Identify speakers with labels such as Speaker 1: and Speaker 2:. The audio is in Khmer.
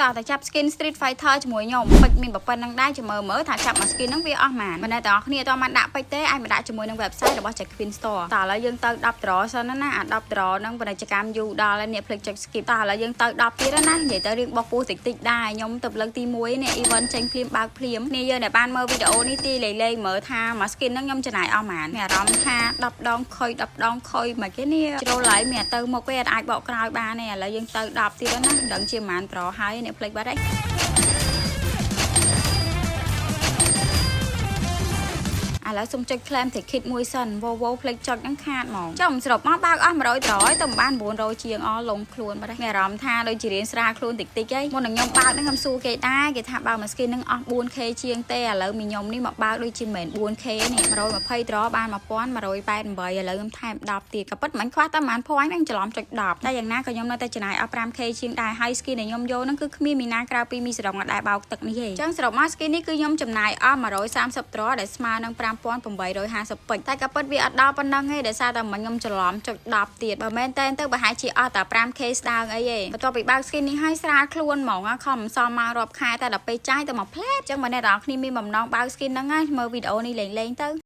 Speaker 1: តោះតែចាប់ skin Street Fighter ជាមួយខ្ញុំពេជ្រមានប៉ុណ្្នឹងដែរចាំមើលមើលថាចាប់មួយ skin ហ្នឹងវាអស់ប៉ុន្មានមិនតែទាំងអស់គ្នាអត់បានដាក់ពេជ្រទេអាចមកដាក់ជាមួយនឹង website របស់ Jack Queen Store តោះឥឡូវយើងទៅ10 draw សិនណាអា10 draw ហ្នឹងពាណិជ្ជកម្មយូរដល់ហើយនេះភ្លេចចុច skip តោះឥឡូវយើងទៅ10ទៀតណានិយាយទៅរៀងបោះពោះតិចតិចដែរខ្ញុំទៅលើកទី1នេះ event ចេញភ្លាមបើកភ្លាមនេះយើងដែលបានមើលវីដេអូនេះទីលេងលេងមើលថាមួយ skin ហ្នឹងខ្ញុំចំណាយអស់ប៉ុន្មានមានអារម្មណ៍ថា10ដងខុយ10ដងខុយមកគេនេះជ្រុលហើយមានទៅមុខទេអាចបកក្រោយបានទេឥឡូវយើងទៅ10ទៀតណាមិនដឹងជាប៉ុន្មាន draw ហើយនេះភ្លេចបាត់ហើយ ឥឡូវសុំចុច claim ticket មួយសិនវ៉ូវ៉ូភ្លេចចុចហ្នឹងខាតហ្មងចុំសរុបមកបើកអស់100ត្រយទៅមិនបាន900ជាងអលងខ្លួនបាត់ហើយមានអារម្មណ៍ថាដូចជារៀនស្រាលខ្លួនតិចតិចហីមុននឹងខ្ញុំបើកហ្នឹងខ្ញុំសួរគេដែរគេថាបើកមួយ skin ហ្នឹងអស់ 4K ជាងទេឥឡូវមីខ្ញុំនេះមកបើកដូចជាមិនមែន 4K នេះ120ត្របាន1188ឥឡូវខ្ញុំថែម10ទៀតក៏ពិតមិនខ្វះតែប្រហែល point ហ្នឹងច្រឡំចុច10តែយ៉ាងណាក៏ខ្ញុំនៅតែចំណាយអស់ 5K ជាងដែរហើយ skin ដែលខ្ញុំយកហ្នឹងគឺគ្មានមីណាក្រៅពីមីសរងអត់ដែលបោកទឹកនេះទេអញ្ចឹងសរុបមក skin នេះគឺខ្ញុំចំណាយអស់130ត្រដែលស្មើនឹង5850ពេជ្រតែក៏ពិតវាអត់ដល់ប៉ុណ្ណឹងទេដោយសារតែមិញខ្ញុំច្រឡំចុច10ទៀតបើមែនតែនទៅប្រហែលជាអស់តែ 5K ស្ដើងអីទេបន្ទាប់ពីបើក skin នេះហើយស្រាលខ្លួនហ្មងខំសំមករាប់ខែតែដល់ពេលចាយទៅមកផ្លែតអញ្ចឹងបើអ្នកទាំងអស់គ្នាមានបំណងបើក skin ហ្នឹងណាមើលវីដេអូនេះលេងៗទៅ។